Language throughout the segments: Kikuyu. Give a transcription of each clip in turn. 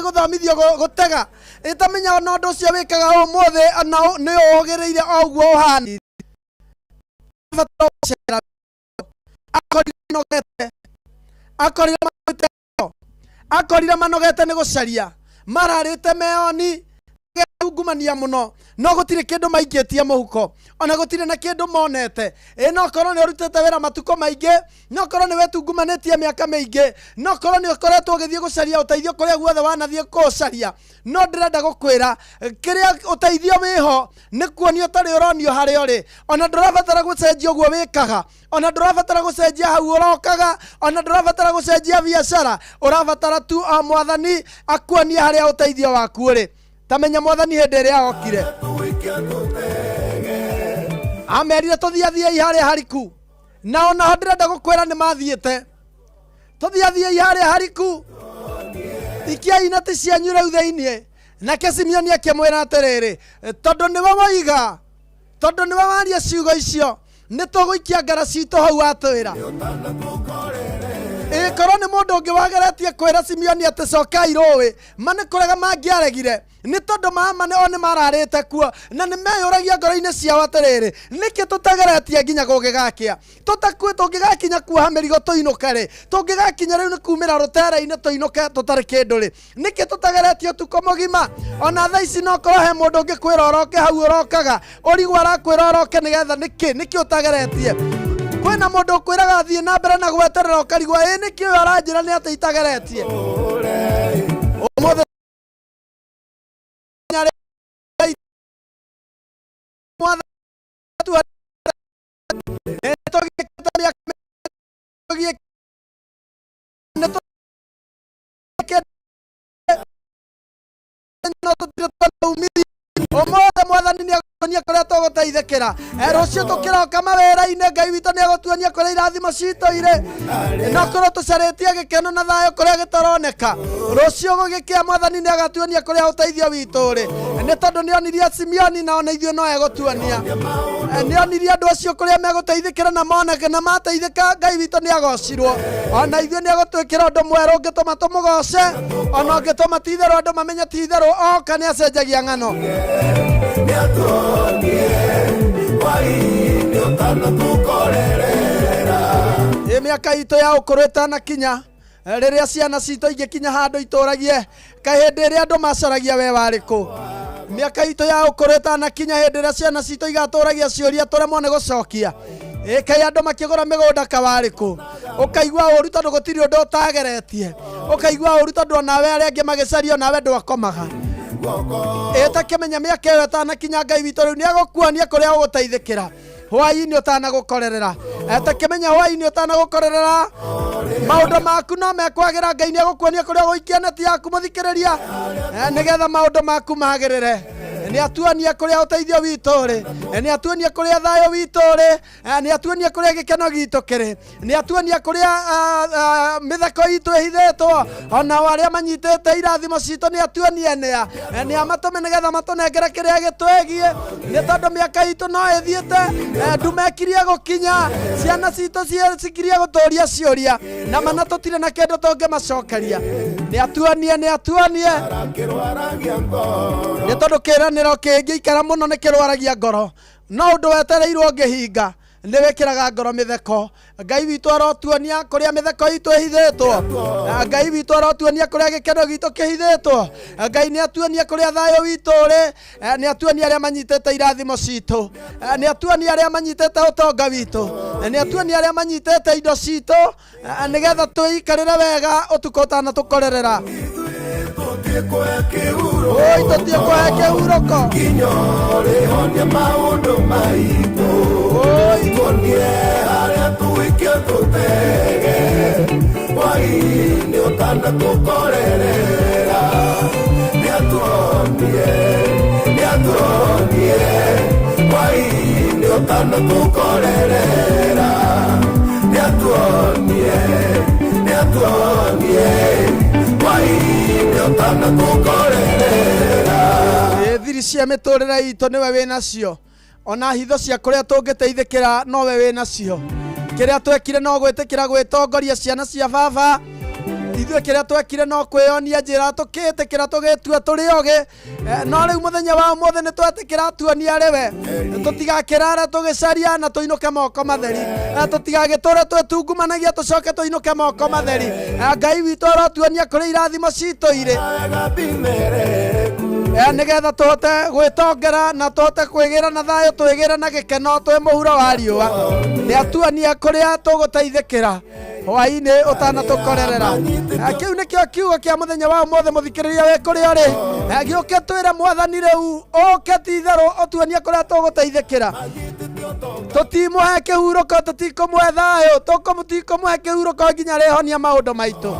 Gũthomithio gũtega. Ĩtamenya ona ũndũ ũcio wĩkaga ũmũthĩ ona nĩ ũhũgĩrĩire o ũguo ũhana. Bata gũcera. Akorire manogete, akorire makuĩte ngoro, akorire manogete nĩ gũcaria, mararĩte meoni ungumania mũno, no gũtirĩ kĩndũ maingĩtie mũhuko, ona gũtirĩ na kĩndũ monete. Ĩ no korwo nĩ ũrutĩte wĩra matukũ maingĩ, no korwo nĩ wetungumanĩtie mĩaka mĩingĩ, no korwo nĩ ũkoretwo ũgĩthiĩ gũcaria ũteithio kũrĩa guothe wanathiĩ kũũcaria, no ndĩrenda gũkwĩra kĩrĩa ũteithio wĩho nĩ kuonio ũtarĩ ũronio harĩa ũrĩ. Ona ndũrabatara gũcenjia ũguo wĩkaga, ona ndũrabatara gũcenjia hau ũrokaga, ona ndũrabatara gũcenjia biacara. Ũrabatara tu o Mwathani akuonie harĩa ũteithio waku ũrĩ. Ta menya Mwathani hĩndĩ ĩrĩa okire amerire tũthiathiei harĩa hariku, na onaho ndĩrenda gũkwĩra nĩ mathiĩte. Tũthiathiei harĩa hariku, ikiai neti cianyu rĩu thĩiniĩ. Nake Simeoni akĩmwĩra atĩrĩrĩ, tondũ nĩwe woiga, tondũ nĩwe waria ciugo icio, nĩ tũgũikia ngara citũ hau watwĩra. Ĩkorwo nĩ mũndũ ũngĩ wageretie kwĩra Simeoni atĩ cokai rũĩ, ma nĩ kũrega mangĩaregire, nĩ tondũ mama o nĩ mararĩte kuo na nĩ meyũragia ngoro-inĩ ciao atĩrĩrĩ, nĩkĩ tũtageretie nginya gũgĩgakĩa? Tũtakue tũngĩgakinya kuoha mĩrigo tũinũke rĩ, tũngĩgakinya rĩu nĩ kumĩra rũtere-inĩ tũinũke tũtarĩ kĩndũ rĩ, nĩkĩ tũtageretie ũtukũ mũgima? Ona thaa ici no korwo he mũndũ ũngĩkwĩra ũroke hau ũrokaga, ũrigwo arakwĩra ũroke nĩgetha nĩkĩ? Nĩkĩ ũtageretie? Kwĩna mũndũ ũkwĩraga thiĩ na mbere na gweterera, ũkarigwo ĩ nĩkĩ ũyũ aranjĩra nĩ atĩ itageretie ũmũthĩ. Nĩtũgĩkĩte mĩaka mĩingĩ, nĩtũgĩkĩte no tũtirĩ tuona umithio. Ũmũthĩ Mwathani nĩ egũtuonia kũrĩa tũgũteithĩkĩra. Rũciũ tũkĩroka mawĩra-inĩ, Ngai witũ nĩ egũtuonia kũrĩa irathimo citũ irĩ. No korwo tũcarĩtie gĩkeno na thayũ kũrĩa gĩtaroneka, rũciũ gũgĩkĩa Mwathani nĩ agatuonia kũrĩa ũteithio witũ ũrĩ, nĩ tondũ nĩ onirie Simeoni na ona ithuĩ no egũtuonia. Nĩ onirie andũ acio kũrĩa megũteithĩkĩra na moneke na mateithĩka, Ngai witũ nĩ agocirwo. Ona ithuĩ nĩ egũtwĩkĩra ũndũ mwerũ ũngĩtũma tũmũgoce, ona ũngĩtũma ti itherũ andũ mamenye ti itherũ oka nĩ acenjagia ng'ano. Nĩatuonie hwaĩ-inĩ ũtanatũkorerera. Ĩ mĩaka itũ ya ũkũrũ ĩtanakinya, rĩrĩa ciana citũ ingĩkinya handũ itũragie, kaĩ hĩndĩ ĩrĩa andũ macaragia we warĩ kũ? Mĩaka itũ ya ũkũrũ ĩtanakinya, hĩndĩ ĩrĩa ciana citũ igatũragia ciũria tũremwo nĩ gũcokia, ĩ kaĩ andũ makĩgũra mĩgũnda kawarĩ kũ? Ũkaigua ũru tondũ gũtirĩ ũndũ ũtageretie, ũkaigua ũru tondũ onawe arĩa angĩ magĩcaria onawe ndwakomaga. Ĩtakĩmenya mĩaka ĩyo ĩtanakinya, Ngai witũ rĩu nĩ egũkuonia kũrĩa ũgũteithĩkĩra hwaĩ-inĩ ũtanagũkorerera. Takĩmenya hwaĩ-inĩ ũtanagũkorerera, maũndũ maku no mekwagĩra. Ngai nĩ egũkuonia kũrĩa ũgũikia neti yaku, mũthikĩrĩria, nĩgetha maũndũ maku magĩrĩre. Nĩ atuonie kũrĩa ũteithio witũ ũrĩ, nĩ atuonie kũrĩa thayũ witũ ũrĩ, nĩ atuonie kũrĩa gĩkeno gitũ kĩrĩ, nĩ atuonie kũrĩa mĩtheko itũ ĩhithĩtwo. Onao arĩa manyitĩte irathimo citũ nĩ atuonie nĩa, nĩ amatũme nĩgetha matũnengere kĩrĩa gĩtwĩgiĩ, nĩ tondũ mĩaka itũ no ĩthiĩte, ndumekirie gũkinya, ciana citũ cikirie gũtũria ciũria na mana tũtirĩ na kĩndũ tũngĩmacokeria. Nĩ atuonie, nĩ atuonie, Kĩrwaragia ngoro. nĩ tondũ kĩranĩro kĩngĩikara mũno nĩ kĩrwaragia ngoro, no ũndũ wetereirwo ũngĩhinga nĩ wĩkĩraga ngoro mĩtheko. Ngai witũ arotuonia kũrĩa mĩtheko itũ ĩhithĩtwo. Ngai witũ arotuonia kũrĩa gĩkeno gitũ kĩhithĩtwo. Ngai nĩ atuonie kũrĩa thayũ witũ ũrĩ. Nĩ atuonie arĩa manyitĩte irathimo citũ, nĩ atuonie arĩa manyitĩte ũtonga witũ, nĩ atuonie arĩa manyitĩte indo citũ, nĩgetha twĩikarĩre wega ũtukũ ũtanatũkorerera. Tũtiĩkũhe kĩhurũko. Oi, tũtiĩkũhe kĩhurũko. Nginya ũrĩhonia maũndũ maitũ. Oi. Tuonie harĩa tũikie tũtege hwaĩ-inĩ ũtanatũkorerera. Nĩatuonie, nĩatuonie hwaĩ-inĩ ũtanatũkorerera. Nĩatuonie, nĩatuonie hwaĩ-inĩ ũtanatũkorerera. Ĩ thiri cia mĩtũrĩre itũ nĩwe wĩ nacio, ona hitho cia kũrĩa tũngĩteithĩkĩra nowe wĩ nacio. Kĩrĩa twekire no gwĩtĩkĩra gwĩtongoria ciana cia baba. Ithuĩ kĩrĩa twekire no kwĩyonia njĩra tũkĩtĩkĩra tũgĩtua tũrĩ ogĩ. No rĩu mũthenya wa ũmũthĩ nĩ twetĩkĩra tuonia arĩ we, tũtigakĩrara tũgĩcaria na tũinũke moko matheri. Tũtigagĩtũre twĩtungumanagia tũcoke tũinũke moko matheri. Ngai witũ arotuonia kũrĩa irathimo citũ irĩ, nĩgetha tũhote gwĩtongera na tũhote kwĩgĩra na thayũ, twĩgĩre na gĩkeno twĩ mũhuro wa riũa. Nĩ atuonie kũrĩa tũgũteithĩkĩra hwaĩ-inĩ ũtanatũkorerera. Kĩu nĩkĩo kiugo kĩa mũthenya wa ũmũthĩ. Mũthikĩrĩria wĩ kũrĩa ũrĩ, gĩũke twĩre mwathani rĩu ũke ti itherũ ũtuonie kũrĩa tũgũteithĩkĩra. Tũtimũhe kĩhurũko, tũtikũmũhe thayũ, tũtikũmũhe kĩhurũko nginya rĩhonia maũndũ maitũ.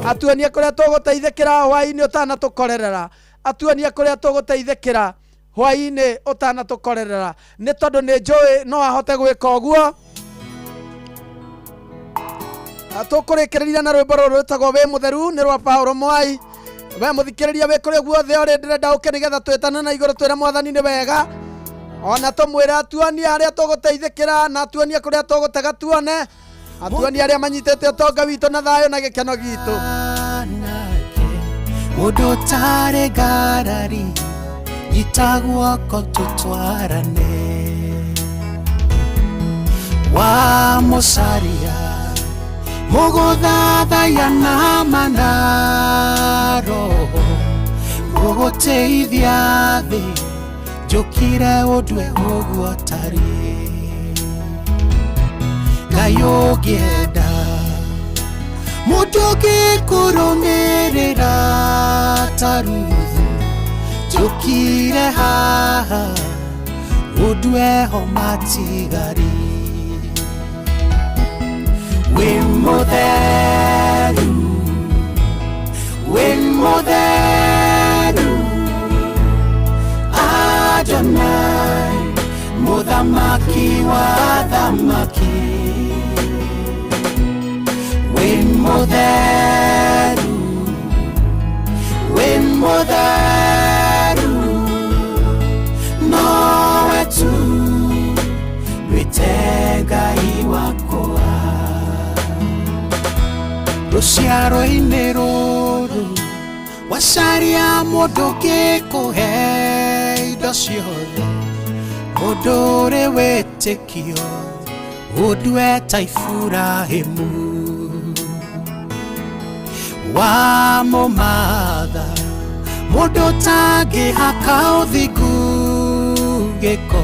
Atuonie kũrĩa tũgũteithĩkĩra hwaĩ-inĩ ũtanatũkorerera, atuonie kũrĩa tũgũteithĩkĩra hwaĩ-inĩ ũtanatũkorerera, nĩ tondũ nĩ njũĩ no ahote gwĩka ũguo. Tũkũrĩkĩrĩria na rwĩmbo rũrũ rwĩtagwo Wĩ Mũtheru, nĩ rwa Paulo Mwai. We mũthikĩrĩria wĩ kũrĩa guothe ũrĩ, ndĩrenda ũke nĩgetha twĩtane na igũrũ twĩre mwathani nĩ wega, ona tũmwĩre atuonie harĩa tũgũteithĩkĩra na atuonie kũrĩa tũgũtega tuone, atuonie arĩa manyitĩte ũtonga witũ na thayũ na gĩkeno gitũ. Mũndũ ũtarĩ ngarari, nyita guoko tũtwarane, wa mũcaria mũgũthathaiya na manaro, mũgũteithia thĩ njũkire ũndue ũguo tarĩ. Ngai ũngĩenda mũndũ ũngĩkũrũmĩrĩra ta Ruthu, njũkire haha ũndue ho matigari. Wĩ mũtheru, wĩ mũtheru, Adonai, mũthamaki wa thamaki. Wĩ mũtheru, wĩ mũtheru, nowe tu ndwĩte Ngai wakwa. Rũciaro-inĩ rũrũ wacaria mũndũ ũngĩkũhe indo ciothe, mũndũ ũrĩ wĩtĩkio ũndue ta Iburahĩmu, wamũmatha mũndũ ũtangĩhaka ũthingu gĩko,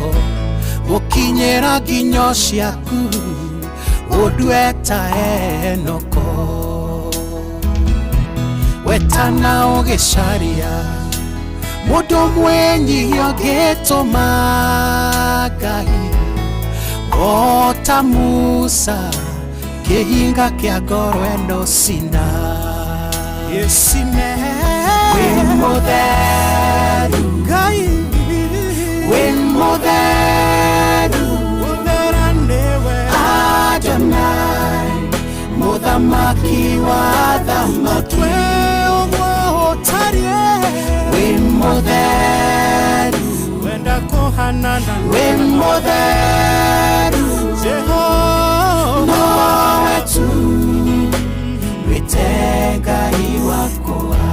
gũkinyĩra nginyo ciaku ũndue ta Enoko. Wetana ũgĩcaria mũndũ mwĩnyihia ũngĩtũma Ngai o ta Musa kĩhinga kĩa ngoro ĩno cina. Ĩcine. Wĩ mũtheru, Ngai, wĩ mũtheru, ũthera nĩwe. Adonai, mũthamaki wa thamaki. Twe ũguo ũtariĩ. Wĩ mũtheru, wenda kũhanana wĩ mũtheru, Jehova, nowe tu ndwĩte Ngai wakwa.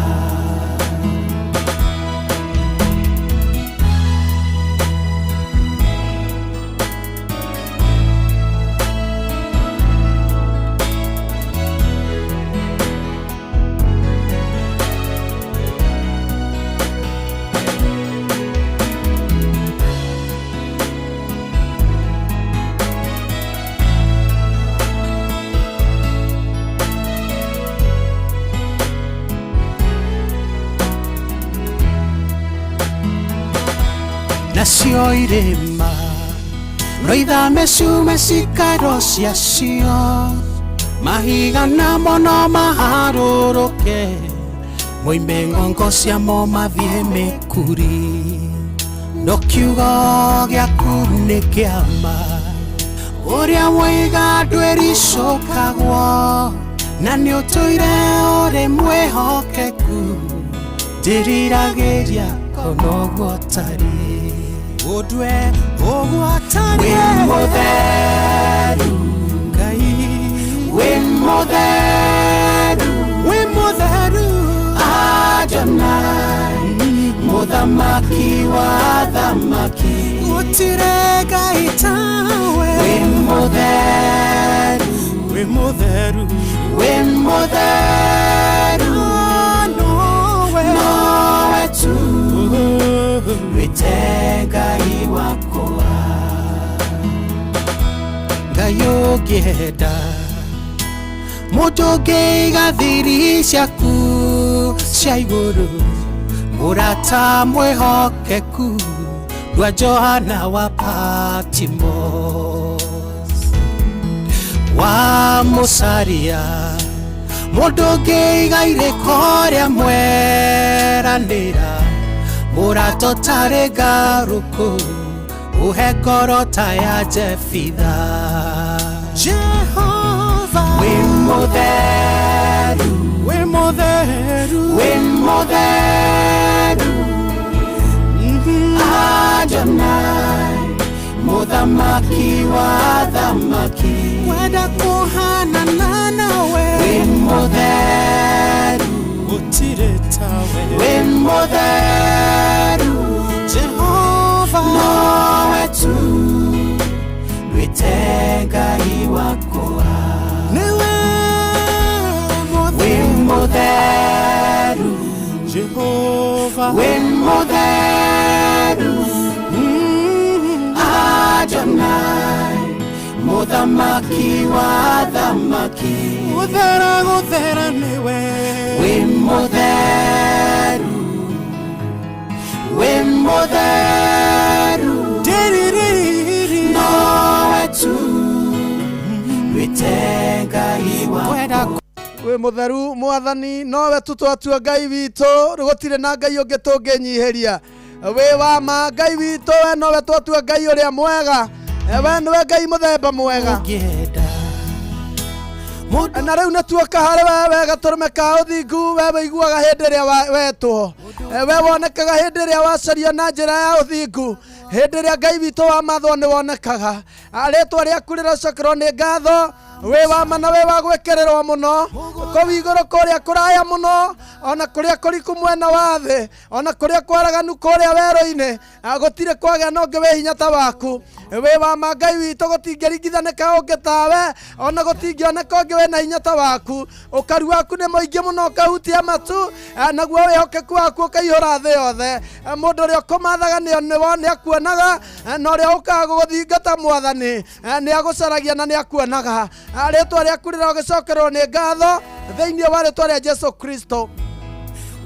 Nacio irĩma no ithame ciume cikaro ciacio, mahiga namo no maharũrũke, moime ng'ongo ciamo mathiĩ mĩkuri, no kiugo gĩaku nĩ kĩama, ũrĩa woiga ndwĩricũkagwo, na nĩ ũtũire ũrĩ mwĩhokeku, ndĩriragĩria kono ũguo ũtariĩ. Ũndue ũguo Wĩ ũtariĩ. Mũtheru, Ngai, wĩ mũtheru, wĩ mũtheru. Mũthamaki wa athamaki, Gũtirĩ Ngai tawe. Wĩ mũtheru, Wĩ mũtheru. Wĩ mũtheru, Nowe. Nowe tu wĩte Ngai wakwa. Ngai ũngĩenda Mũndũ ũngĩiga thiri ciaku cia igũrũ, mũrata mwĩhokeku ndwa Johana wa Patmos wa Mũsaria, mũndũ ũngĩiga irĩko rĩa mweranĩra, mũrata ũtarĩ ngarũkũ, ũhe ngoro ta ya Jefitha. Jehova. Wĩ mũtheru, Wĩ mũtheru. Wĩ mũtheru, Adonai, mũthamaki wa athamaki. Wenda kũhanana nawe. Wĩ mũtheru, Gũtirĩ tawe. Wĩ mũtheru, Jehova. Nowe tu ndwĩte Ngai wakwa. Nĩwe Wĩ mũtheru. mũtheru, Jehova. Wĩ mũtheru, Adonai, mũthamaki wa athamaki. Gũthera gũthera nĩwe. Wĩ mũtheru, wĩ mũtheru, Tiririri. Nowe tu ndwĩte Ngai wakwa. Wenda Wĩ mũtheru mwathani, nowe tu twatua Ngai witũ, gũtirĩ na Ngai ũngĩ tũngĩnyihĩria. Wĩ wa ma Ngai witũ, we nowe twatua Ngai ũrĩa mwega. We nĩwe Ngai mũthemba mwega. Ũngĩenda mũndũ Na rĩu nĩ tuoka harĩ we, we gatũrũme ka ũthingu, we wĩiguaga hĩndĩ ĩrĩa wetwo, we wonekaga hĩndĩ ĩrĩa wacario na njĩra ya ũthingu, hĩndĩ ĩrĩa Ngai witũ wa mathwo nĩ wonekaga. Rĩtwa rĩaku rĩrocokerwo nĩ ngatho. Wĩ wa ma na wĩ wa gwĩkĩrĩrwo mũno kũu igũrũ kũrĩa kũraya mũno, ona kũrĩa kũriku mwena wa thĩ, ona kũrĩa kwaraganu kũrĩa werũ-inĩ, gũtirĩ kwagĩa na ũngĩ wĩ hinya ta waku. Wĩ wa ma Ngai witũ, gũtingĩringithanĩka ũngĩ tawe, ona gũtingĩoneka ũngĩ wĩna hinya ta waku. Ũkaru waku nĩ mũingĩ mũno ũkahutia matu, naguo wĩhokeku waku ũkaihũra thĩ yothe. Mũndũ ũrĩa ũkũmathaga nĩ akuonaga, na ũrĩa ũkaga gũgũthingata mwathani nĩ agũcaragia na nĩ akuonaga. Rĩtwa rĩaku rĩrogĩcokerwo nĩ ngatho thĩinĩ wa rĩtwa rĩa Jesu Kristo.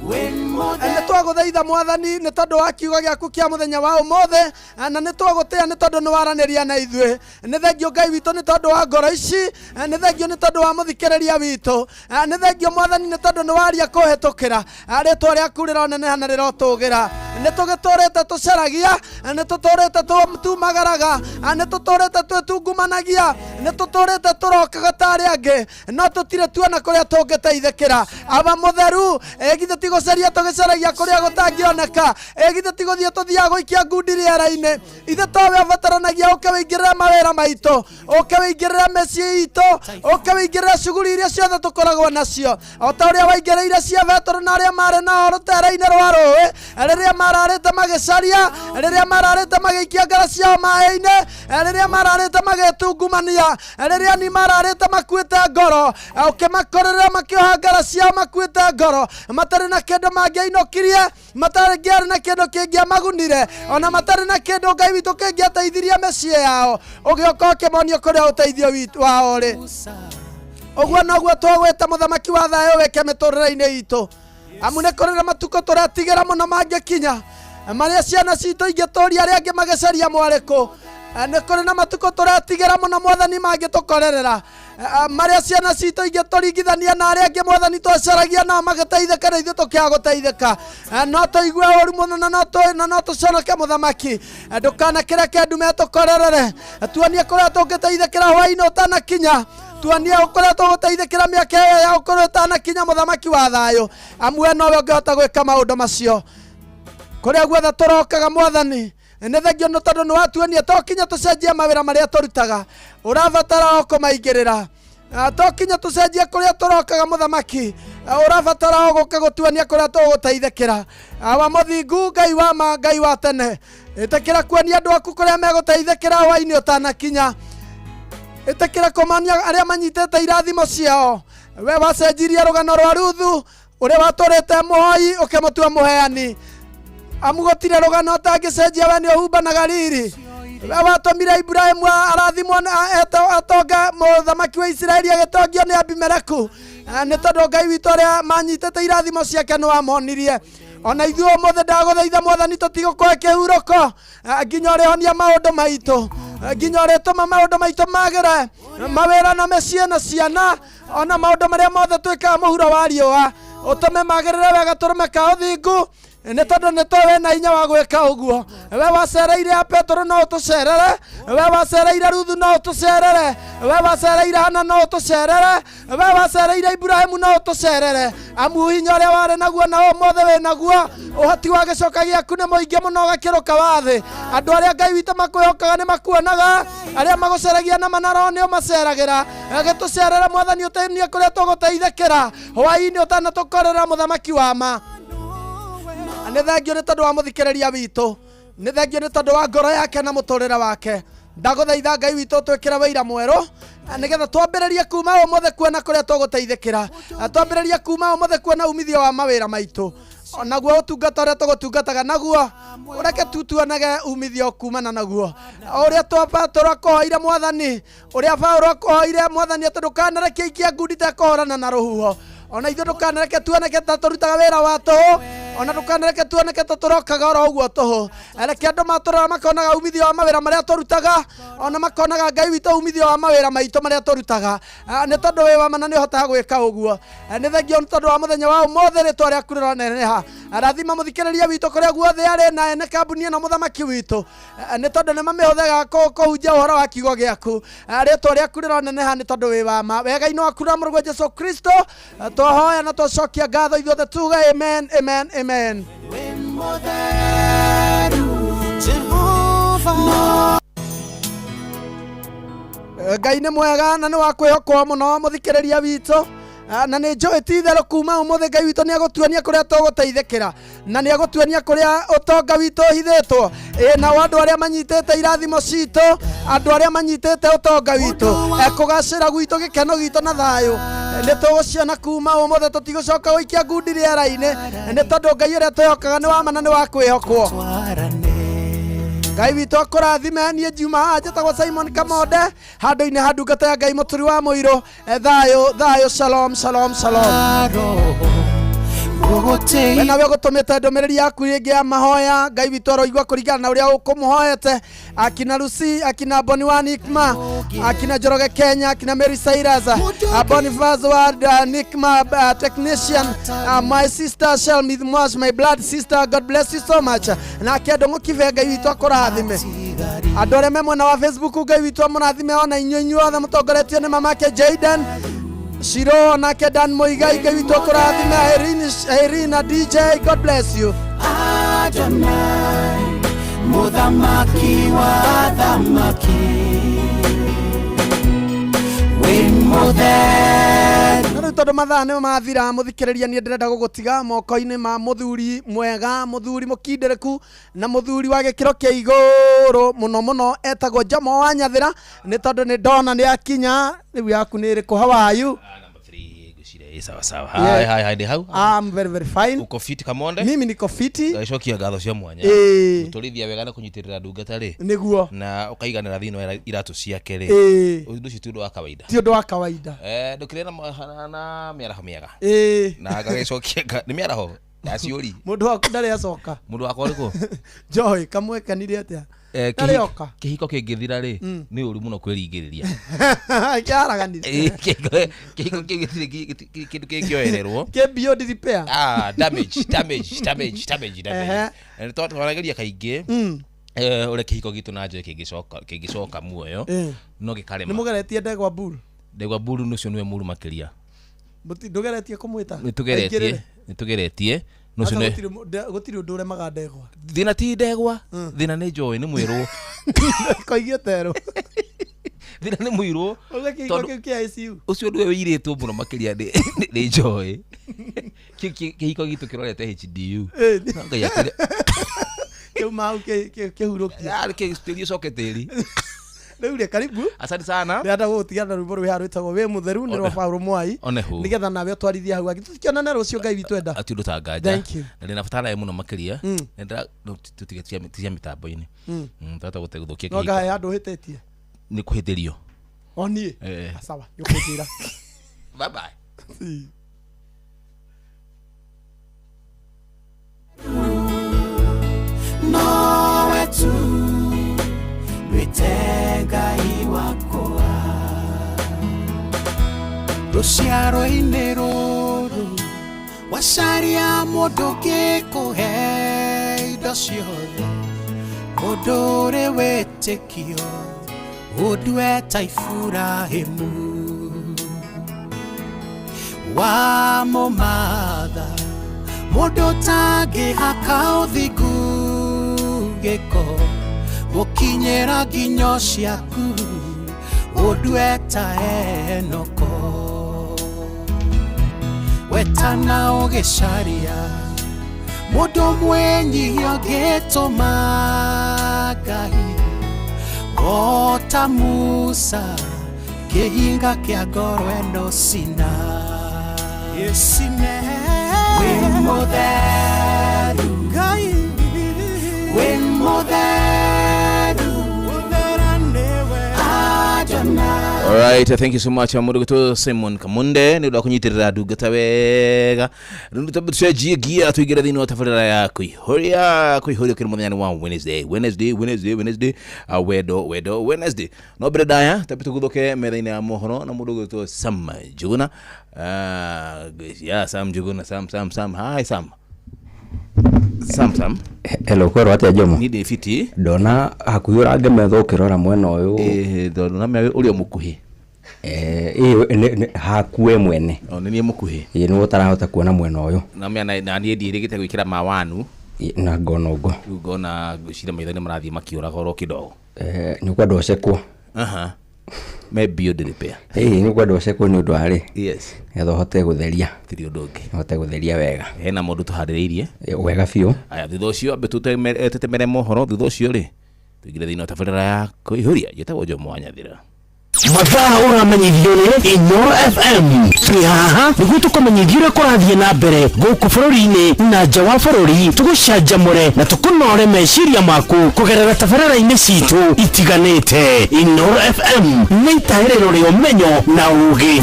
Wĩ mũtheru, Nĩ twagũthaitha mwathani nĩ tondũ wa kiugo gĩaku kĩa mũthenya wa ũmũthĩ, na nĩ twagũtĩĩa nĩ tondũ nĩ waranĩria na ithuĩ. Nĩ thengio Ngai witũ nĩ tondũ wa ngoro ici, nĩ thengio nĩ tondũ wa mũthikĩrĩria witũ, nĩ thengio mwathani nĩ tondũ nĩ waria kũhĩtũkĩra. Rĩtwa rĩaku rĩroneneha na rĩrotũgĩra. Nĩ tũgĩtũrĩte tũcaragia, nĩ tũtũrĩte tumagaraga, nĩ tũtũrĩte twĩtungumanagia, nĩ tũtũrĩte tũrokaga ta arĩa angĩ, no tũtirĩ tuona kũrĩa tũngĩteithĩkĩra. Aba mũtheru, githĩ ti gũcaria tũgĩcaragia kũrĩa gũtangĩoneka? Githĩ ti gũthiĩ tũthiaga gũikia ngundi rĩera-inĩ? Ithe towe ũbataranagia ũke wĩingĩrĩre mawĩra maitũ, ũke wĩingĩrĩre mĩciĩ itũ, ũke wĩingĩrĩre cuguri iria ciothe tũkoragwo nacio, o ta ũrĩa waingĩrĩire cia Petero na arĩa marĩ nao rũtere-inĩ rwa rũĩ, rĩrĩa mararĩte magĩcaria, rĩrĩa mararĩte magĩikia ngara ciao maĩ-inĩ, rĩrĩa mararĩte magĩtungumania, rĩrĩa ni mararĩte makuĩte ngoro, ũkĩmakorerera makĩoha ngara ciao makuĩte ngoro, matarĩ na kĩndũ mangĩainũkirie, matarĩ na kĩndũ kĩngĩamagunire, ona matarĩ na kĩndũ Ngai witũ kĩngĩateithirie mĩciĩ yao, ũgĩũka ũkĩmonio kũrĩa ũteithio wao ũrĩ. Ũguo noguo twagwĩta mũthamaki wa thayũ wĩke mĩtũrĩre-inĩ itũ, amu nĩ kũrĩ na matukũ tũretigĩra mũno mangĩkinya, marĩa ciana citũ ingĩtũria arĩa angĩ magĩcaria mwarĩkũ. Nĩ kũrĩ na matukũ tũretigĩra mũno mwathani mangĩtũkorerera, marĩa ciana citũ ingĩtũringithania na arĩa angĩ mwathani twacaragia nao magĩteithĩka na ithuĩ tũkĩaga gũteithĩka. No tũigue ũru mũno na no tũconoke mũthamaki. Ndũkanakĩreke ndume tũkorerere, tuonie kũrĩa tũngĩteithĩkĩra hwaĩ-inĩ ũtanakinya, tuonie kũrĩa tũgũteithĩkĩra mĩaka ĩyo ya ũkũrũ ĩtanakinya, mũthamaki wa thayũ, amu we nowe ũngĩhota gwĩka maũndũ macio. Kũrĩa guothe tũrokaga mwathani, nĩ thengio nĩ tondũ nĩ watuonia to kinya tũcenjie mawĩra marĩa tũrutaga, ũrabatara o kũmaingĩrĩra. To kinya tũcenjie kũrĩa tũrokaga mũthamaki, Ũrabatara o gũka gũtuania kũrĩa tũgũteithĩkĩra. Awa mũthingu, Ngai wa ma, Ngai wa tene, ĩtĩkĩra kuonia andũ aku kũrĩa megũteithĩkĩra hwainĩ ũtanakinya. Ĩtĩkĩra kũmania arĩa manyitĩte irathimo ciao. We wacenjirie rũgano rwa Ruthu, ũrĩa watũrĩte mũhoi ũkĩmũtua mũheani. Amu gũtirĩ rũgano ũtangĩcenjia, we nĩ ũhumbanaga riri. We watũmire Ibrahimu arathimwo atonge, mũthamaki wa Isiraeli agĩtongio nĩ Abimeleku, nĩ tondũ Ngai witũ arĩa manyitĩte irathimo ciake nĩ wamonirie. Ona ithuĩ ũmũthĩ ndagũthaitha Mwathani, tũtigũkũhe kĩhurũko nginya ũrĩhonia maũndũ maitũ, nginya ũrĩtũma maũndũ maitũ magĩre, mawĩra na mĩciĩ na ciana, ona maũndũ marĩa mothe twĩkaga mũhuro wa riũa, ũtũme magĩrĩre wega, tũrũme ka ũthingu, nĩ tondũ nĩ tũĩ wĩna hinya wa gwĩka ũguo. We wacereire a Petero no ũtũcerere, we wacereire Ruthu no ũtũcerere, we wacereire Hana no ũtũcerere, we wacereire Ibrahimu no ũtũcerere. Amu hinya ũrĩa warĩ naguo na ũmũthĩ wĩ naguo, ũhoti wa gĩcoka gĩaku nĩ mũingĩ mũno ũgakĩrũka wa thĩ. Andũ arĩa Ngai witũ makwĩhokaga nĩ makuonaga, arĩa magũceragia na manaro nĩ ũmaceragĩra. Gĩtũcerere Mwathani, ũteithie kũrĩa tũgũteithĩkĩra hwaĩ-inĩ ũtanatũkorera, mũthamaki wa ma. Nĩ thengio nĩ tondũ wa mũthikĩrĩria witũ, nĩ thengio nĩ tondũ wa ngoro yake na mũtũrĩre wake. Ndagũthaitha Ngai witũ twĩkĩre wĩira mwerũ, nĩgetha twambĩrĩrie kuma ũmũthĩ kuona kũrĩa tũgũteithĩkĩra, twambĩrĩrie kuma ũmũthĩ kuona umithio wa mawĩra maitũ, naguo ũtungata ũrĩa tũgũtungataga naguo, ũreke tu tuonage umithio kumana naguo. Ũrĩa Petero akũhoire Mwathani, ũrĩa Paũlũ akũhoire Mwathani, atĩ ndũkanareke ikia ngundi tekũhũrana na rũhuho, ona ithuĩ ndũkanareke tuoneke ta tũrutaga wĩra wa tũhũ, ona ndũkanareke tuoneke ta tũrokaga oro ũguo tũhũ. Reke andũ matũrora makonaga umithio wa mawĩra marĩa tũrutaga, ona makonaga Ngai witũ umithio wa mawĩra maitũ marĩa tũrutaga, nĩ tondũ wĩ wa ma na nĩ ũhotaga gwĩka ũguo. Nĩ thengio nĩ tondũ wa mũthenya wa ũmũthĩ, rĩtwa rĩaku rĩroneneha. Rathima mũthikĩrĩria witũ kũrĩa guothe arĩ, na ene kambuni ĩno, mũthamaki witũ, nĩ tondũ nĩ mamĩhũthĩraga kũhunjia ũhoro wa kiugo gĩaku. Rĩtwa rĩaku rĩroneneha nĩ tondũ wĩ wa ma. Wega-inĩ waku na mũrũguo Jesu Kristo twahoya na twacokia ngatho ithuothe, tuge amen, amen, amen. Jehova. Ngai nĩ mwega na nĩ wa kwĩhokwo mũno, mũthikĩrĩria witũ. Na nĩ njũĩ ti itherũ kuma ũmũthĩ Ngai witũ nĩ agũtuonia kũrĩa tũgũteithĩkĩra, na nĩ agũtuonia kũrĩa ũtonga witũ ũhithĩtwo. Ĩ nao andũ arĩa manyitĩte irathimo citũ, andũ arĩa manyitĩte ũtonga witũ, kũgacĩra gwitũ, gĩkeno gitũ na thayũ, nĩ tũgũciona kuma ũmũthĩ. Tũtigũcoka gũikia ngundi rĩera-inĩ, nĩ tondũ Ngai ũrĩa twĩhokaga nĩ wa ma na nĩ wa kwĩhokwo. Twarane. Ngai witũ akũrathime. Niĩ njiuma haha njĩtagwo Simon Kamonde, handũ-inĩ ha ndungata ya Ngai mũturi wa mũirũ. Thayũ, thayũ, shalom, shalom, shalom. Roho We nawe ũgũtũmĩte ndũmĩrĩri yaku rĩngĩ ya mahoya, Ngai witũ aroigua kũringana na ũrĩa ũkũmũhoete. Akina Lucy, akina Boni wa Nikma, akina Njoroge Kenya, akina Mary Cyrus, Boniface wa Nikma technician, my sister Shelmith Mwash, my blood sister, God bless you so much. Nake Ndũng'ũ Kibe, Ngai witũ akũrathime. Andũ arĩa me mwena wa Facebook, Ngai witũ amũrathime ona inyuĩ inyuothe mũtongoretio nĩ mamake Jaden Shiro, nake Dan Muigai, Ngai witũ akũrathime. Irene, Irene na DJ, God bless you. Adonai, Muthamaki wa thamaki, wĩ mũtheru. Na rĩu tondũ mathaa nĩ mathira, mũthikĩrĩria, niĩ ndĩrenda gũgũtiga moko-inĩ ma mũthuri mwega, mũthuri mũkindĩrĩku na mũthuri wa gĩkĩro kĩa igũrũ mũno mũno, etagwo Jomo wa Nyathĩra, nĩ tondũ nĩ ndona nĩ akinya. Rĩu yaku nĩ ĩrĩkũ? How are you? Ah, number 3 ngwĩciria ĩ sawa sawa. Yeah. Hi, hi, hi, ndĩ hau. I'm very very fine. Uko fit, Kamonde? Mimi niko fiti. Ngacokia ngatho cia mwanya. Gũtũrĩithia wega na kũnyitĩrĩra ndungata rĩ, Nĩguo. na ũkaiganĩra thĩinĩ wa iratũ ciake rĩ, ũndũ ũcio ti ũndũ wa kawaida. Ti ũndũ wa kawaida. Ndũkĩrĩ na mĩaraho mĩega, na ngagĩcokia nĩ mĩaraho ya ciũri. Mũndũ waku ndarĩ acoka? Mũndũ wakwa ũrĩkũ? Joy kamwekanire atĩa? Ndarĩ oka? Kĩhiko kĩngĩthira rĩ, nĩ ũru mũno kwĩringĩrĩria. Kĩaraganire. Kĩhiko kĩu gĩtirĩ kĩndũ kĩngĩoererwo. Kĩ beyond repair. Ah, damage, damage, damage, damage, damage. Twarageria kaingĩ ũrĩa kĩhiko gitũ na Joy kĩngĩcoka muoyo, no Nĩ gĩkarema. Mũgeretie ndegwa bull? Ndegwa buru ũcio nĩwe mũru makĩria. Ndũgeretie kũmwĩta? Nĩtũgeretie. Aingĩrĩre? Nĩtũgeretie no ũcio Aca, nĩwe. gũtirĩ ũndũ ũremaga ndegwa. Thĩna ti ndegwa, thĩna nĩ Joy, nĩ mwĩrwo. Koigie terũ. Thĩna nĩ mũirũ. Uga kĩhiko Tondũ- kĩu kĩa ICU. Ũcio nĩwe wĩirĩtwo mũno makĩria nĩ Joy. Kĩhiko gitũ kĩrorete HDU. Ĩĩ. No Ngai atĩrĩ Kĩuma hau kĩhurũkie. Ah, tĩri ũcoke tĩri. Rĩu rĩ karibu. Asante sana. Ndĩrenda gũgũtiga na rwĩmbo rwĩ haha rwĩtagwo wĩ mũtheru nĩ rwa Paul Mwai. One hu. Nĩgetha nawe ũtwarithie hau angĩ. Tũtikionane rũciũ Ngai witũ enda. Ati ũndũ ta nganja. Thank you. Na ndĩna bata nawe mũno makĩria. Nĩ no, tũtige tia mĩtambo-inĩ. Twahota gũthũkia No kĩhiko. ngahe handũ ũhĩtĩtie. Nĩ kũhĩtĩrio. O niĩ. Eh. Sawa, nĩũkũnjĩra. Bye bye. Si. Nowe tu ndwĩte Ngai wakwa rũciaro-inĩ rũrũ wacaria mũndũ ũngĩkũhe indo ciothe mũndũ ũrĩ wĩtĩkio ũndue ta Iburahĩmu wamũmatha mũndũ ũtangĩhaka ũthingu gĩko gũkinyĩra nginyo ciaku ũndue ta Enoko wetana ũgĩcaria mũndũ mwĩnyihia ũngĩtũma Ngai o ta Musa kĩhinga kĩa ngoro ĩno cina Ĩcine. Wĩ mũtheru Ngai. Wĩ mũtheru Gũthera nĩwe. Adonai. Alright, thank you so much mũndũ gwĩtwo Simon Kamunde nĩ ũndũ wa kũnyitĩrĩra ndungata wega. Rĩu nĩ tũcenjie gia tũingĩre thĩinĩ wa tabarĩra ya kũihũria kũihũrio kĩrĩ mũthenya wa Wednesday Wednesday Wednesday Wednesday, wendo wendo Wednesday. No mbere ndaya tambe tũguthũke metha-inĩ ya mohoro na mũndũ gwĩtwo Sam Njuguna. Yeah, Sam Njuguna, Sam Sam Sam, hi Sam Sam Sam. Hello, kwĩrwo atĩa Jomo? Niĩ ndĩ fiti. Ndona hakuhĩ ũrange metha ũkĩrora mwena ũyũ. Tondũ na ũrĩa mũkuhĩ. Ĩĩ, haku we mwene. O nĩ niĩ mũkuhĩ. Ĩĩ, nĩwe ũtarahota kuona mwena ũyũ. Na mĩa na niĩ ndiĩrĩgĩte gwĩkĩra mawanu. Ĩĩ, na ngona ũguo. Rĩu ngona ngwĩciria maitho nĩ marathiĩ makĩũraga oro kidogo. Nĩ ũkwenda ũcekwo. Aha. Me beyond repair. Ĩĩ, nĩ ũkwenda ũcekwo nĩ ũndũ wa rĩ? Yes. Nĩgetha ũhote gũtheria. Tirĩ ũndũ ũngĩ. Ũhote gũtheria wega. Hena mũndũ tũharĩrĩirie. Ĩĩ, wega biũ. Aya, thutha ũcio ambe tũtemere mohoro, thutha ũcio rĩ tũingĩre thĩinĩ wa tabarĩra ya kũihũria. Njĩtagwo Jomo wa Nyathira. Mathaa ũramenyithio nĩ Inooro FM. Twĩ haha nĩguo tũkũmenyithie ũrĩa kũrathiĩ na mbere gũkũ bũrũri-inĩ na nja wa bũrũri, tũgũcanjamũre na tũkũnore meciria maku kũgerera tabarĩra-inĩ citũ itiganĩte. Inooro FM nĩ itaĩrĩro rĩa ũmenyo na ũũgĩ.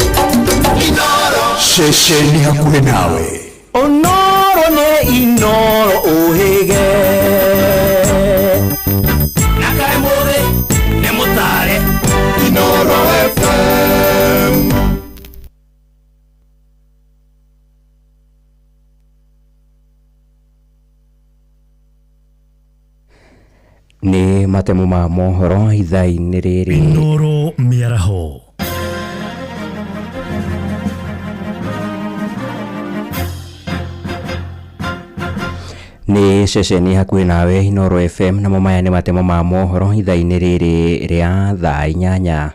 Ceceni hakuhĩ nawe. Ũnoro nĩ Inooro ũhĩge. Na kaĩ mũthĩ nĩ mũtare. Inooro FM. Nĩ matemo ma mohoro ithaa-inĩ rĩrĩ. Inooro mĩaraho. Nĩ ceceni hakuhĩ nawe Inooro FM, namo maya nĩ matemo ma mohoro ithaa-inĩ rĩrĩ rĩa thaa 8.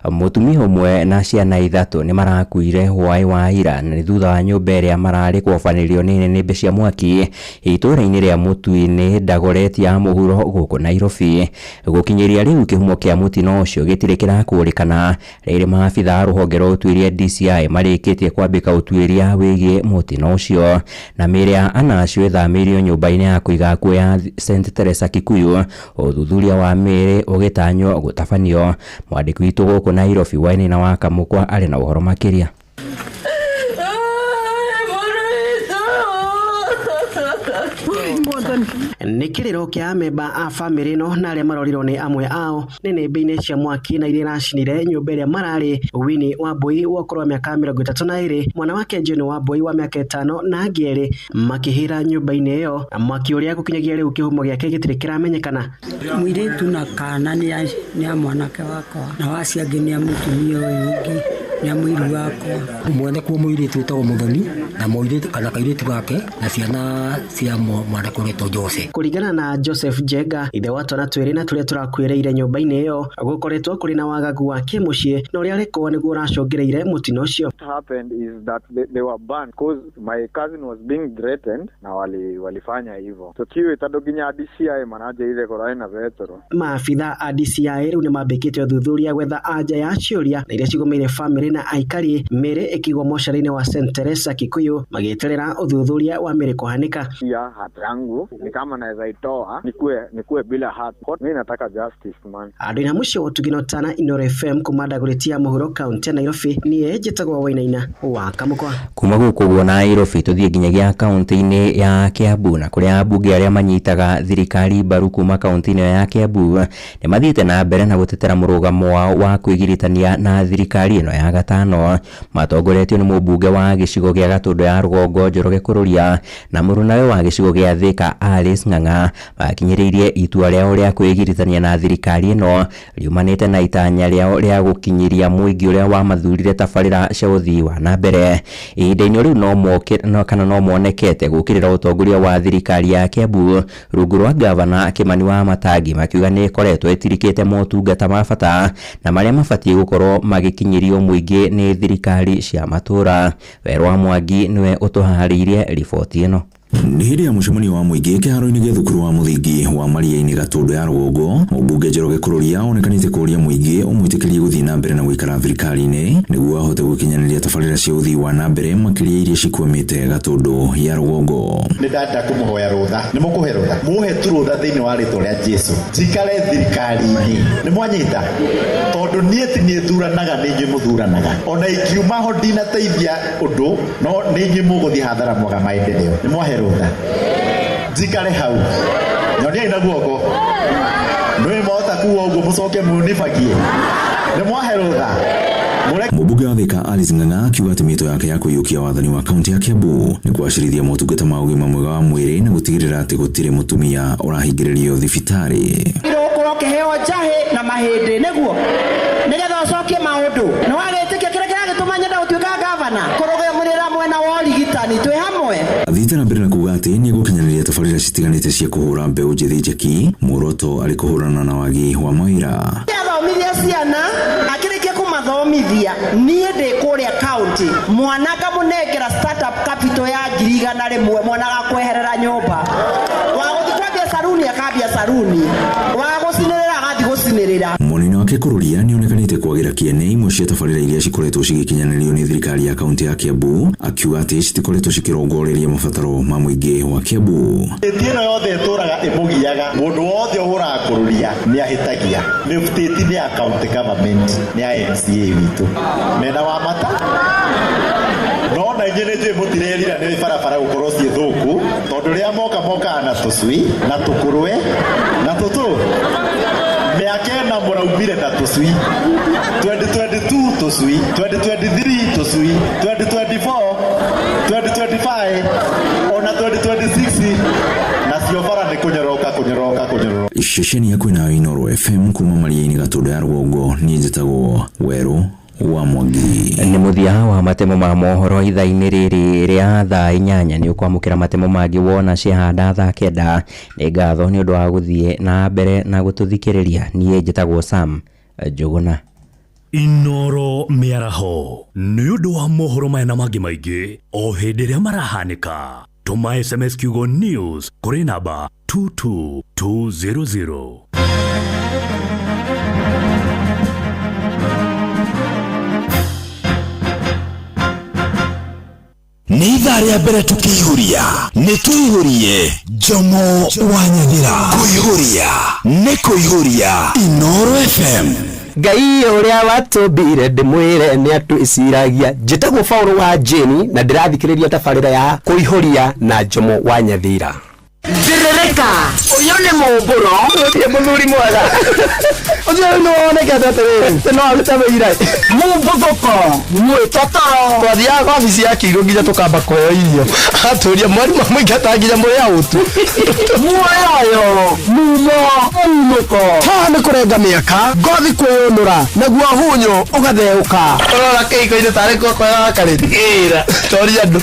Mũtumia ũmwe na ciana 3 nĩ marakuire hwaĩ wa ira na nĩ thutha wa nyũmba ĩrĩa mararĩ kũhobanĩrio nĩ nĩnĩmbĩ cia mwaki itũũra-inĩ rĩa Mũtui-inĩ Dagoretti ya mũhuro gũkũ Nairobi. Gũkinyĩria rĩu kĩhumo kĩa mũtino ũcio gĩtirĩ kĩrakũrĩkana. Rĩrĩ maabitha a rũhonge rwa ũtuĩria DCI marĩkĩtie kwambĩka ũtuĩria wĩgiĩ mũtino ũcio, na mĩĩrĩ ya ana acio ĩthamĩirio nyũmba-inĩ ya kũiga akuũ ya St Teresa Kikuyu, ũthuthuria wa mĩĩrĩ ũgĩtanywo gũtabanio. Mwandĩki witũ gũkũ Nairobi Wainaina wa Kamũkwa arĩ na ũhoro makĩria. Nĩ kĩrĩro kĩa amemba a bamĩrĩ ĩno na arĩa marorirwo nĩ amwe ao nĩnĩmbĩ-inĩ cia mwaki na iria iracinire nyũmba ĩrĩa mararĩ. Winnie Wambui wa ũkũrũ wa mĩaka 32, mwana wake John Wambui wa mĩaka 5 na angĩ erĩ makĩhĩra nyũmba-inĩ ĩyo. Mwaki ũrĩa gũkinyagia rĩu kĩhumo gĩake gĩtirĩ kĩramenyekana. Mũirĩtu na kana nĩ a mwanake wakwa na wacio angĩ nĩ a mũtumia ũyũ ũngĩ. Nĩ mũiru wakwa. Mwanake wa mũirĩtu wĩtagwo Mũthoni na mũirĩtu kana kairĩtu gake na ciana cia mwanake ũretwo Jose. Kũringana na Joseph Njenga, ithe wa twana twĩrĩ na tũrĩa tũrakuĩrĩire nyũmba-inĩ ĩyo, gũkoretwo kũrĩ na wagagu wa kĩmũciĩ na ũrĩa arekwo nĩguo ũracũngĩrĩire mũtino ũcio. What happened is that they were banned because my cousin was being threatened na walifanya hivyo tukiwe tondũ nginya DCI mananjĩrire korwo ena betũrũ. Maabitha a DCI rĩu nĩmambĩkĩte ũthuthuria gwetha anja ya ciũria na iria cigũmĩire famĩlĩ na aikari, mĩĩrĩ ĩkĩigwo mocarĩ-inĩ wa St Teresa Kikuyu magĩeterera ũthuthuria wa mĩĩrĩ kũhanĩka. Ya heart yangu ni kama naweza itoa nikue bila heart. Mimi nataka justice, man. Andũ ina mũciĩ wa ũtugi na ũtana, Inooro FM kuma Dagoretti ya mũhuro kaunti ya Nairobi, niĩ njĩtagwo Wainaina wa Kamũkwa. Kuma gũkũ ũguo Nairobi tũthiĩ nginyagia kaunti-inĩ ya Kiambu, na kũrĩa ambunge arĩa manyitaga thirikari mbaru kuma kaunti-inĩ ĩyo ya Kiambu nĩ mathiĩte na mbere na gũtetera mũrũgamo wao wa kwĩgiritania na thirikari ĩno ya gatano, matongoretio nĩ mũmbunge wa gĩcigo gĩa Gatũndũ ya rũgongo Njoroge Kururia na mũrunawe wa gĩcigo gĩa Thika Alice Ng'ang'a. Makinyĩrĩirie itua rĩao rĩa kwĩgiritania na thirikari ĩno riumanĩte na itanya rĩao rĩa gũkinyĩria mũingĩ ũrĩa wamathurire tabarĩra cia ũthii wa na mbere. Ihinda-inĩ rĩu no moke no kana no monekete gũkĩrĩra ũtongoria wa thirikari ya Kiambu rungu rwa gavana Kimani wa Matangi, makiuga nĩ ĩkoretwo ĩtirikĩte motungata ma bata na marĩa mabatiĩ gũkorwo magĩkinyĩrio mũingĩ nĩ thirikari cia matũra. Werũ wa Mwangi nĩwe ũtũharĩirie riboti ĩno. Nĩ hĩndĩ ya mũcemanio wa mũingĩ kĩharo-inĩ gĩa thukuru wa mũthingi wa Maria-inĩ Gatũndũ ya rũgongo, mũmbunge Njoroge Kururia onekanĩte kũũria mũingĩ ũmwĩtĩkĩrie gũthiĩ na mbere na gũikara thirikari-inĩ nĩguo ahote gũkinyanĩria tabarĩra cia ũthii wa na mbere makĩria iria cikwamĩte Gatũndũ ya rũgongo. Nĩ ndenda kũmũhoya rũtha, nĩ mũkũhe rũtha, mũhe tu rũtha thĩinĩ wa rĩtwa rĩa Jesu, njikare thirikari-inĩ. Nĩ mwanyita? Tondũ niĩ ti niĩ thuranaga, nĩ inyuĩ mũthuranaga. Ona ingiuma ho ndinateithia ũndũ, no nĩ inyuĩ mũgũthiĩ hathara mwaga maendeleo. Nĩ mwahe rũtha, njikare hau, nyoniai na guoko, nĩ mwahota kuga ũguo mũcoke munibagie. Nĩ mwahe rũtha. Mũmbunge wa Thika Alice Ng'ang'a akiuga atĩ mĩto yake ya kũiyũkia wathani wa kaunti ya Kiambu nĩ kũgacĩrithia motungata ma ũgima mwega wa mwĩrĩ na gũtigĩrĩra atĩ gũtirĩ mũtumia ũrahingĩrĩrio thibitarĩ. Ũgũkorwo ũkĩheo njahĩ na mahĩndĩ nĩguo nĩgetha ũcokie maũndũ. Nĩ wagĩtĩkia kĩrĩa kĩragĩtũma nyenda gũtuĩka gavana, kũrũgamĩrĩra mwena wa ũrigitani twĩ hamwe. Athiĩte na mbere na kuga atĩ nĩ egũkinyanĩria tabarĩra citiganĩte cia kũhũra mbeũ njĩthĩ njeki, muoroto arĩ kũhũrana na wagi wa mawĩra. Athomithia ciana, akĩrĩkia kũmathomithia, niĩ ndĩ kũrĩa county, mwana ngamũnengera startup capital ya 100,000, mwana agakweherera nyũmba, wa gũthiĩ kwambia saruni akambia saruni, wa gũcinĩrĩra agathiĩ gũcinĩrĩra. Mwena wake Kururia nĩ onekanĩte kwagĩra kĩene imwe cia tabarĩra iria cikoretwo cigĩkinyanĩrio nĩ thirikari ya kaunti ya Kiambu, akiuga atĩ citikoretwo cikĩrongoreria mabataro ma mũingĩ wa Kiambu. Tĩti ĩno yothe ĩtũraga ĩmũgiaga, mũndũ wothe ũhũraga Kururia nĩ ahĩtagia. Nĩ tĩti nĩ ya county government, nĩ ya MCA witũ mena wa mata. No na inyuĩ nĩ njũĩ mũtirerira nĩ barabara gũkorwo ciĩ thũku, tondũ rĩrĩa moka mokaga na tũcui na tũkũrwe na tũtũ. Mĩaka ĩna mũraumire na tũcui, 2022 tũcui, 2023 tũcui, 2024, 2025 ona 2026, nacio bara nĩ kũnyoroka kũnyoroka kũnyoroka. Ceceni ya kwĩnayo Inooro FM kuma Maria-inĩ Gatũndũ ya rũgongo, niĩ njĩtagwo Werũ wa Mwangi. Nĩ mũthia wa matemo ma mohoro ithaa-inĩ rĩrĩ rĩa thaa 8. Nĩ ũkwamũkĩra matemo mangĩ wona ciahanda thaa 9. Nĩ ngatho nĩ ũndũ wa gũthiĩ na mbere na gũtũthikĩrĩria. Niĩ njĩtagwo Sam Njũgũna. Inooro mĩaraho nĩ ũndũ wa mohoro maya na mangĩ maingĩ o hĩndĩ ĩrĩa marahanĩka. Tũma SMS kiugo news kũrĩ namba 22200. Nĩ ithaa rĩa mbere tũkĩihũria, nĩ tũihũrie Jomo wa Nyathira. Kũihũria nĩ kũihũria Inooro FM. Ngai ũrĩa watũmbire ndĩmwĩre nĩ atwĩciragia. Njĩtagwo Paul wa Jane na ndĩrathikĩrĩria tabarĩra ya kũihũria na Jomo wa Nyathira. Ndirĩrĩka, ũyũ nĩ mũmbũro. Ũyũ mũthuri mwega. Ũcio rĩu nĩwonekete atĩrĩrĩ, no arute wĩira. Mumbuthũko mwĩtotoro. Twathiaga kwa wabici ya Kĩirũ nginya tũkamba kũheo irio. Atũria mwarimũ amũingata nginya mũrĩ out. Muoyoyo mumo munũko. Haha nĩ kũrenga mĩaka, ngothi kwĩyũnũra, naguo hunyo ũgatheũka. Ũrora kĩhiko-inĩ tarĩ guoko wakarĩte. Ĩra. Toria andũ.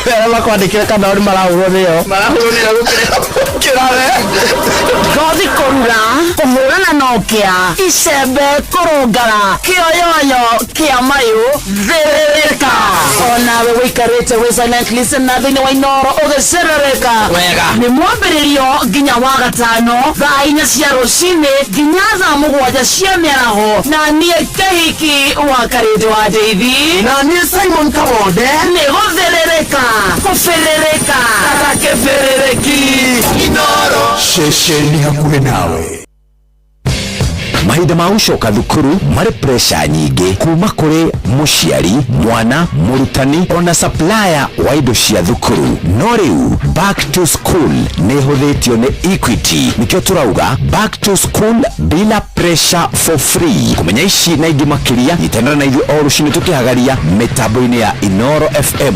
Arĩa makwandĩkĩre kana o nĩ marahũrwo nĩo. Marahũrwo nĩo gũkĩra we. Ngothi kũrura, kũhũrana na ũkĩa, icembe kũrũngara, kĩoyoyo kĩa mayũ, thĩrĩrĩka. Onawe wĩikarĩte wĩ silent listener thĩinĩ wa Inooro ũgĩcerereka. Wega. Nĩ mwambĩrĩrio nginya wa gatano thaa 4 cia rũcinĩ nginya thaa 7 cia mĩaraho, na niĩ Kĩhiki wa Karĩndĩ wa Ndeithi, na niĩ Simon Kamonde, nĩ gũthĩrĩrĩka kũbĩrĩrĩka ta kĩbĩrĩrĩki. Inooro, ceceni hakuhĩ nawe. Mahinda ma gũcoka thukuru marĩ pressure nyingĩ kuma kũrĩ mũciari, mwana, mũrutani ona supplier wa indo cia thukuru. No rĩu back to school nĩ ĩhũthĩtio nĩ Equity. Nĩkĩo tũrauga back to school bila pressure for free. Kũmenya ici na ingĩ makĩria, nyitanĩra na ithuĩ o rũcinĩ tũkĩhagaria mĩtambo-inĩ ya Inooro FM.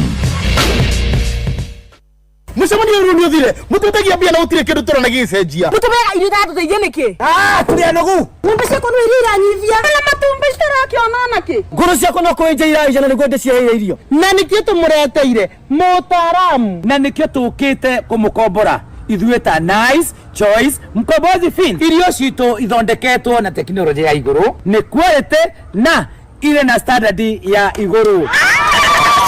Mũcemanio ũyũ nĩ ũthire, mũtwĩtagia mbia na gũtirĩ kĩndũ tũrona gĩgĩcenjia. Mũtũmeaga irio itatũteithia nĩkĩ? Ah, tũrĩ anogu. Ng'ombe ciakwa no iria iranyithia na matumbĩ citarakĩona nakĩ. Ngũrũ ciakwa no kũenja iraija na nĩguo ndĩciheire irio. Na nĩkĩo tũmũreteire mũtaaramu, na nĩkĩo tũkĩte kũmũkombora ithuĩ ta Nice Choice Mkombozi Fin. Irio citũ ithondeketwo na tekinoronjĩ ya igũrũ, nĩ quality na irĩ na standard ya igũrũ.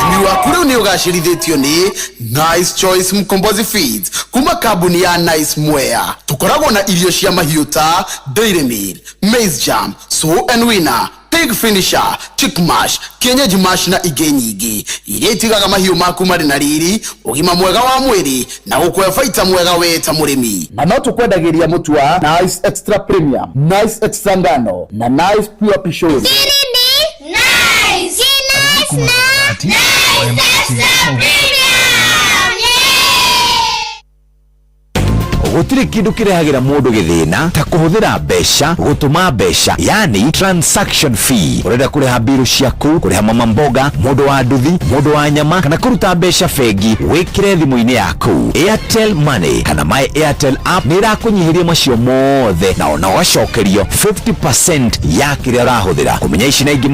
Ũrĩmi waku rĩu nĩ ũgacĩrithĩtio nĩ Nice Choice Mkombozi Feeds kuma kambuni ya Nice Mwea. Tũkoragwo na irio cia mahiũ ta Dairy Meal, Maize Jam, Sow and Winner, Pig Finisher, Chick Mash, Kienyeji Mash na ingĩ nyingĩ iria itigaga mahiũ maku marĩ na riri, ũgima mwega wa mwĩrĩ na gũkũhe baita mwega we ta mũrĩmi. Na no tũkwendagĩria mũtu wa Nice Extra Premium, Nice Extra Ngano na Nice Pure Pishori. Nice! Nice na Nice Extra Premium! Gũtirĩ kĩndũ kĩrehagĩra mũndũ gĩthĩna ta kũhũthĩra mbeca gũtũma mbeca, yani transaction fee. Ũrenda kũrĩha mbiru ciaku, kũrĩha mama mboga, mũndũ wa nduthi, mũndũ wa nyama, kana kũruta mbeca bengi wĩkĩre thimũ-inĩ yaku. Airtel Money kana My Airtel app nĩ ĩrakũnyihĩria macio mothe na ona ũgacokerio 50% ya kĩrĩa ũrahũthĩra. Kũmenya ici na ingĩ.